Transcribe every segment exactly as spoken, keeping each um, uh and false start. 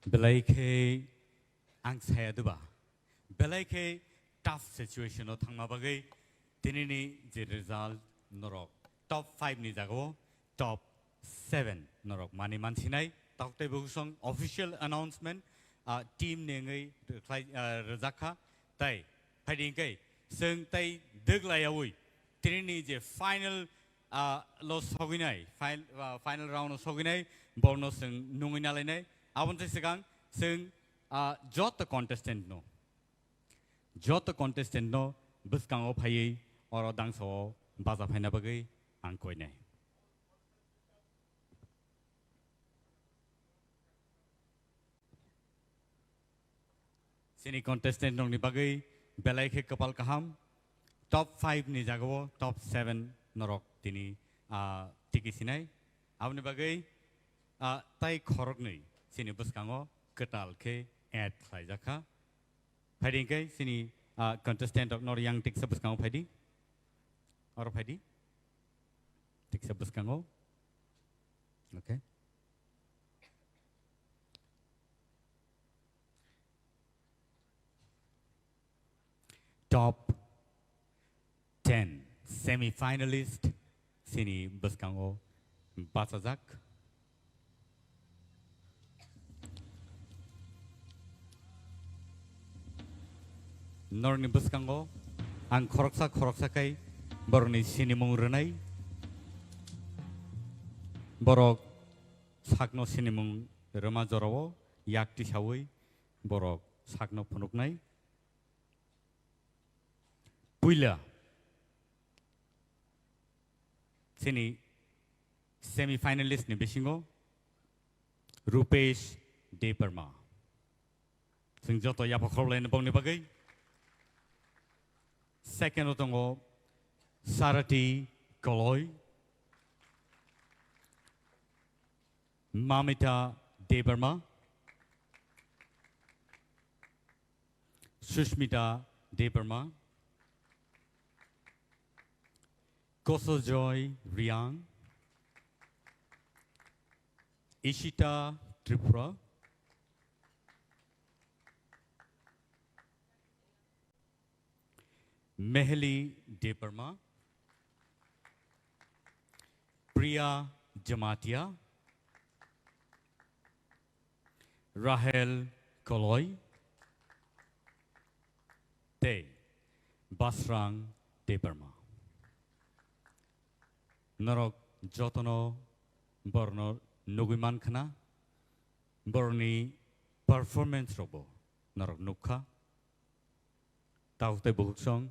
Belai khe ang saya diba, belai khe tough situation o thangma bagwi tinini je result norok top five ni jagao top seven norok mani mansinai, tok tei bwswng official announcement, ah, team ni wngwi rwkhlai, ah, rwjak kha. Tai phaidi hwnkhe chwng tai dwglaiyaui tinini je final, ah, lo sogwinai, fin-, ah, final round o sogwinai, borno chwng nungwi nalainai. Aboni swkang chwng, ah, joto contestant no, joto contestant no bwskango phaiwi oro dangsa o baja phaina bagwi ang koinai. Chini contestant rokni bagwi belai khe kwpal kaham. Top five ni jagao top seven norok tini, ah, tiki sinai. Aboni bagwi, ah, tai khoroknwi chini bwskango kwtal khe add khlaijak kha. Phaidi hwnkhe chini, ah, contestant rok nor yang tiksa bwskango phaidi. Oro phaidi. Tiksa bwskango. Okay. Top ten semi-finalist chini bwskango bachajak. Norokni bwskango ang khoroksa khoroksa khe borokni sinimung rwnai. Borok sakno sinimung rwma jorao yak tisaui borok sakno phunuknai. Puila chini semi-finalist ni bisingo Rupesh Debbarma. Chwng joto yapha khorokhlaini bokni bagwi. Second o tongo Sarati Koloi, Mamita Debbarma, Sushmita Debbarma, Kosojoy Riang, Ishita Tripura, Meheli Debbarma, Priya Jamatia, Rahel Koloi, tei Basrang Debbarma. Norok jotono borokno nugwi mankhna, borokni performance rokbo norok nukha. Tabuk tei bukuksong,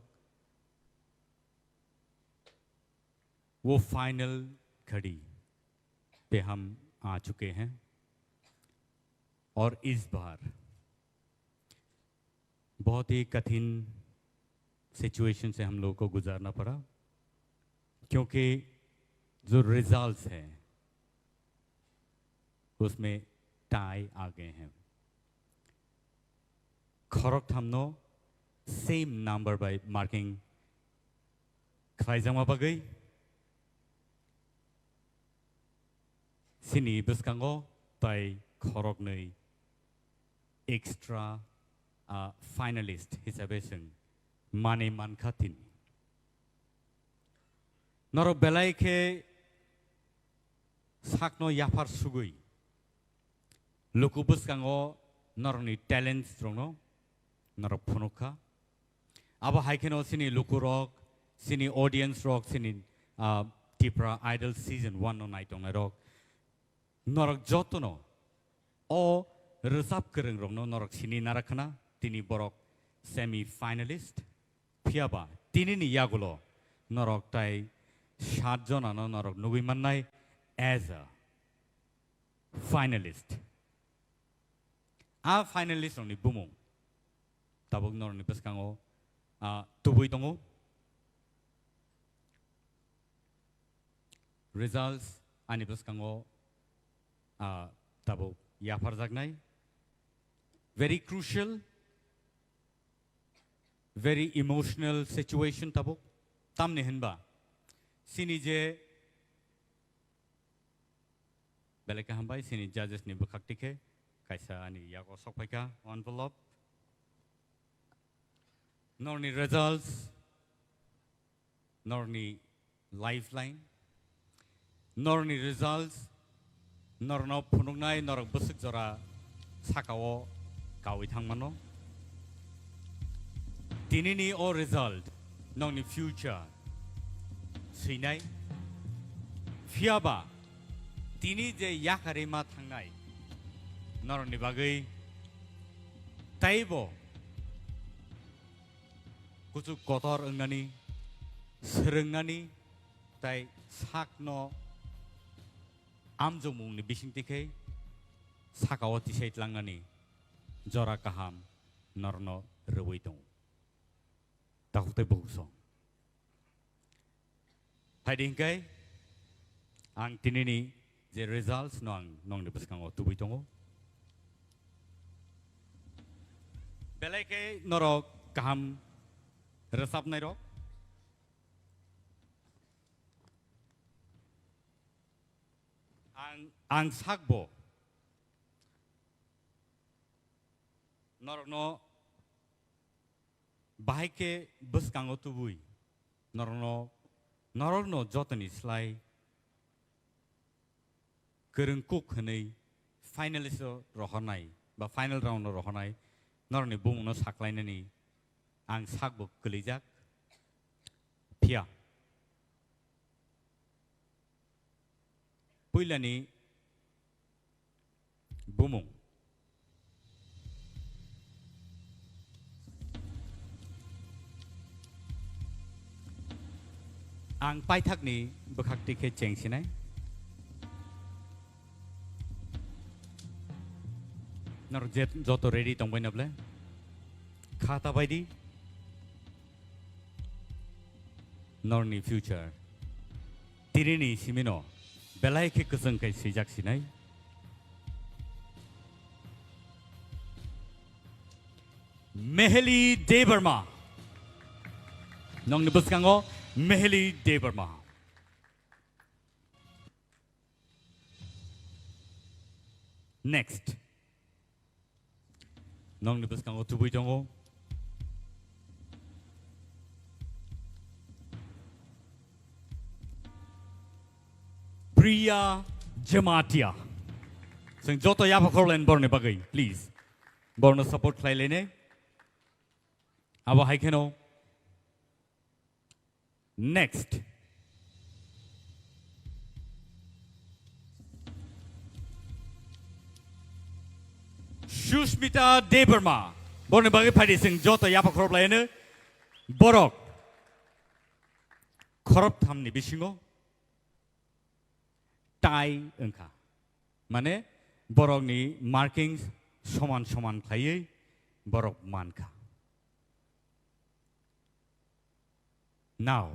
वो फाइनल घड़ी पे हम आ चुके हैं और इस बार बहुत ही कठिन सिचुएशन से हम लोगों को गुजारना पड़ा, क्योंकि जो रिजल्ट्स हैं, उसमें टाई आ गए हैं। Khoroktham no same number bai marking khlaijakma bagwi chini bwskango tai khoroknwi extra, ah, finalist hisabe chwng mani mankha tini. Norok belai khe sakno yaphar sugwi luku bwskango norokni talents rokno norok phunukha. Abo hai kheno chini lukurok, chini audience rok, chini, ah, Tipra Idol Season one no naitongnai rok, norok jotono o rwchap kwrwng rokno norok sini narakhna, tini borok semi finalist. Phiyaba tinini yagulo norok tai sat jonano norok nugwi mannai as a finalist. A finalist rokni bumung tabuk norokni bwskango, ah, tubui tongo. Results ani bwskango, ah, tabuk yapharjaknai. Very crucial, very emotional situation tabuk. Tamni hinba chini je belai khe hambai chini judges ni bwkhak tikhe kaisa ani yago sok phaikha envelope. Norni results, norni lifeline, norni results, norno phunuknai norok bwswk jora sakao kawi thangmano. Tinini o result nokni future swinai. Phiyaba tini je yakarwi ma thangnai norokni bagwi taibo kuchuk kotor wngnani, swrwngnani, tai sakno amjokmungni bisingtwi khe sakao tisai tlangnani jora kaham norno rwui tongo. Takhuk tei bukhuk song. Phaidi hwnkhe ang tinini je results no ang nokni bwskango tubui tongo. Belai khe norok kaham rwchapnairok. Ang, ang sakbo norokno bahai khe bwskango tubui norokno, norokno jotoni slai kwrwng kuk hwnwi finalist o rohornai ba final round o rohornai norokni bumungno saklainani ang sakbo kwlwijak. Phiya puilani bumung. Ang paithakni bwkhak twi khe chengsinai. Nor jet joto ready tongbai na ble? Kha ta bai di. Norni future. Tirini simino belai khe kwchwng khai swijak sinai. Meheli Debbarma. Nokni bwskango Meheli Debbarma. Next. Nokni bwskango tubui tongo. Priya Jamatia. Chwng joto yapha khorlaini borni bagwi, please. Borno support khlai lainai. Abo hai kheno. Next. Sushmita Debbarma. Borni bagwi phaidi chwng joto yapha khorop laiyano. Borok khorop thamni bisingo tie wngkha. Mane borokni marking soman soman khlaiwi borok mankha. Now.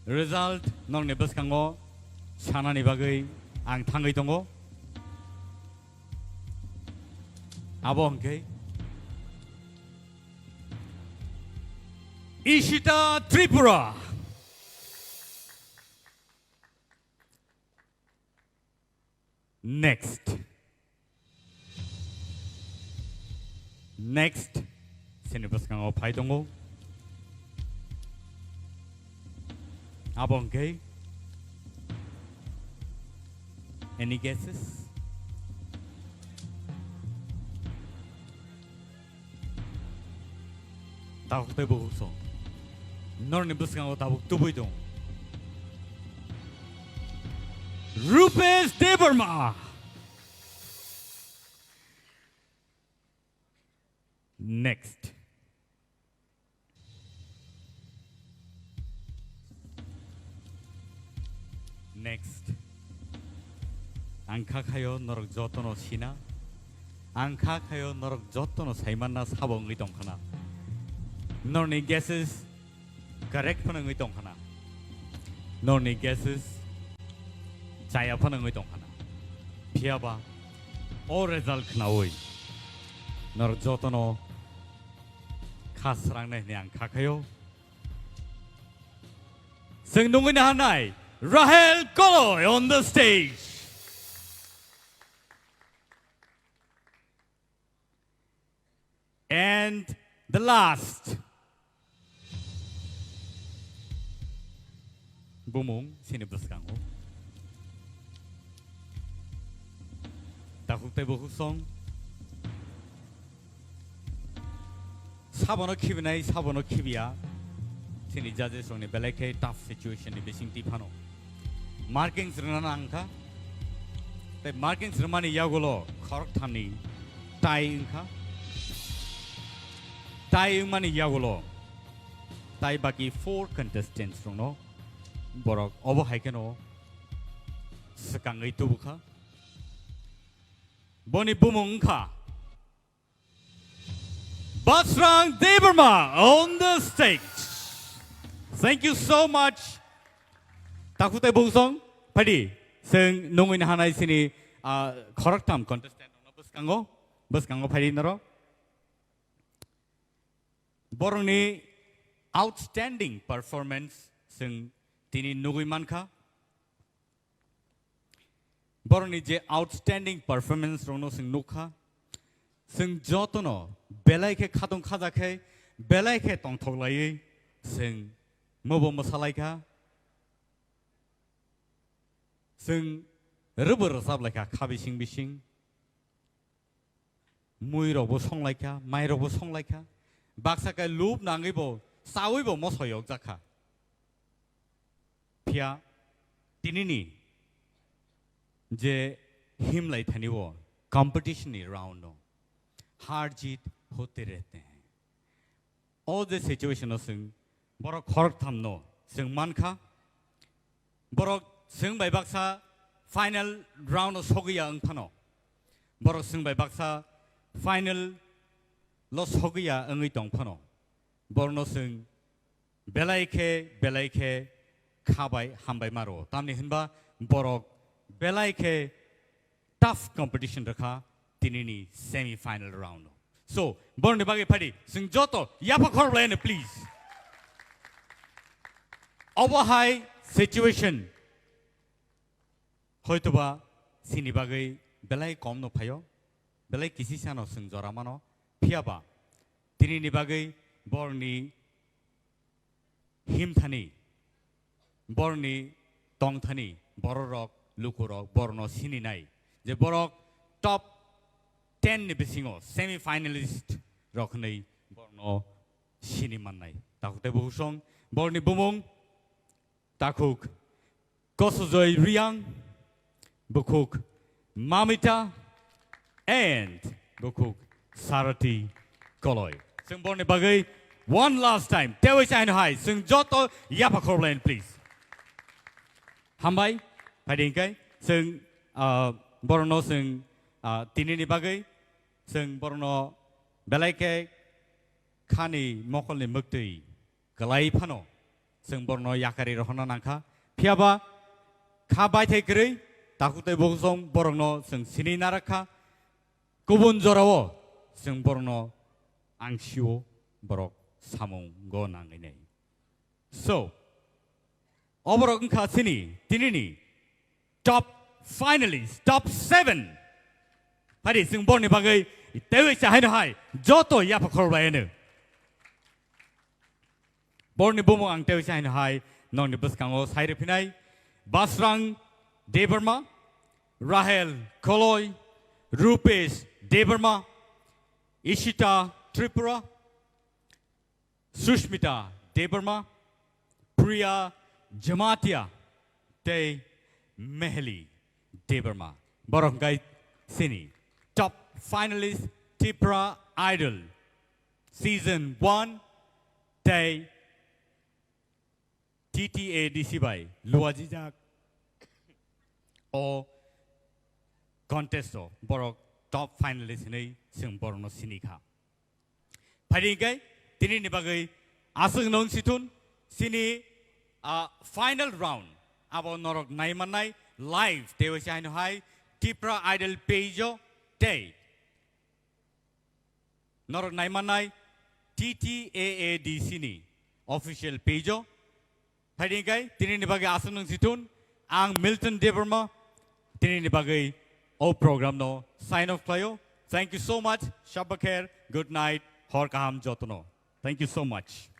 Result nokni bwskango sanani bagwi ang thangwi tongo. Abo hwnkhe Ishita Tripura. Next. Next. Sini bwskango phai tongo. Abo hwnkhe. Any guesses? Tabuk tei bukhuk song. Norni bwskango tabuk tubui tong. Rupesh Debbarma. Next. Next. Ang kha khayo norok jotono sina. Ang kha khayo norok jotono saimanna sabo wngwi tongkhana. Norni guesses correct phano wngwi tongkhana. Norni guesses chaya phano wngwi tongkhana. Phiyaba o result khnaui norok jotono kha srangnai hwnwi ang kha khayo. Chwng nungwi nahanai Rahel Koloi on the stage. And the last. Bumung sini bwskango. Takhuk tei bukhuk song. Sabono khibinai, sabono khibiya. Chini judges rokni belai khe tough situation ni bising twi phano. Markings rwna nang kha. Tei markings rwmani yagulo khorok thamni tie wngkha. Tie wngmani yagulo tai baki four contestants rokno borok obo hai kheno swkangwi tubukha. Boni bumung wngkha Basrang Debbarma on the stage. Thank you so much. Takhuk tei bukhuk song, phaidi, chwng nungwi nahanai sini, ah, khoroktham contestant rokno bwskango, bwskango phaidi norok. Borokni outstanding performance chwng tini nugwi mankha. Borokni je outstanding performance rokno chwng nukha, chwng jotono belai khe khatung khaja khe, belai khe tongthok laiwi chwng mobo mwsalaikha, chwng rwbo rwchap laikha kha bising bising. Mui rokbo song laikha, mai rokbo song laikha. Baksa khe lub nangwi bo chawi bo moso yok jakha. Phiya tinini je himlai thani o competition ni round o har jeet hote rehte hain. O je situation o chwng borok khoroktham no chwng mankha. Borok chwng bai baksa final round o sogwi ya wng phano. Borok chwng bai baksa final lo sogwi ya wngwi tong phano. Borokno chwng belai khe, belai khe kha bai hambai ma rwo. Tamni hwnba borok belai khe tough competition rwkha tinini semi final round o. So, borokni bagwi phaidi, chwng joto yapha khorok laino, please. Obo hai situation hoitoba chini bagwi belai kom no phaio, belai kisi sano chwng jora mano, phiya ba tinini bagwi borokni himthani, borokni tongthani, bororok, lukurok, borokno sininai je borok top ten ni bisingo semi finalist rok hwnwi borokno sini mannai. Takhuk tei bukhuk song, borokni bumung takhuk Kosojoi Riang, bukhuk Mamita, and bukhuk Sarati Koloi. Chwng borokni bagwi one last time, tewi chaino hai, chwng joto yapha khorok laino, please. Hambai, phaidi hwnkhe, chwng, ah, borokno chwng, ah, tinini bagwi, chwng borokno belai khe khani mokolni mwktwi kwlai phano chwng borokno yakari rohorna nangkha. Phiya ba kha baithai kwrwi takhuk tei bukhuk song borokno chwng sini narakha. Kubun jorao chwng borokno ang sio borok samungo nangwi nai. So, oborok wngkha chini tinini top finalist, top seven. Phaidi chwng borokni bagwi tewi chahaino hai joto yapha khorok laino. Borokni bumung ang tewi chahaino hai nokni bwskango sai rwphinai Basrang Debbarma, Rahel Koloi, Rupesh Debbarma, Ishita Tripura, Sushmita Debbarma, Priya Jamatia, tei Meheli Debbarma. Borok hwnkhe chini top finalist Tipra Idol season one tei T T A D C bai luajijak o contest o borok top finalist hinwi chwng borokno sini kha. Phaidi hwnkhe tinini bagwi aswk nung sithun chini, ah, final round abo norok naimannai live tewi se haino hai Tipra Idol page o tei norok naimannai T T A A D C ni official page o Phaidi kai, tini ni bagwi aswk nung sithun, ang Milton Debbarma, tini ni bagwi o program no sign off khlaio. Thank you so much, Shabba Kher, good night, hor kaham jotono. Thank you so much.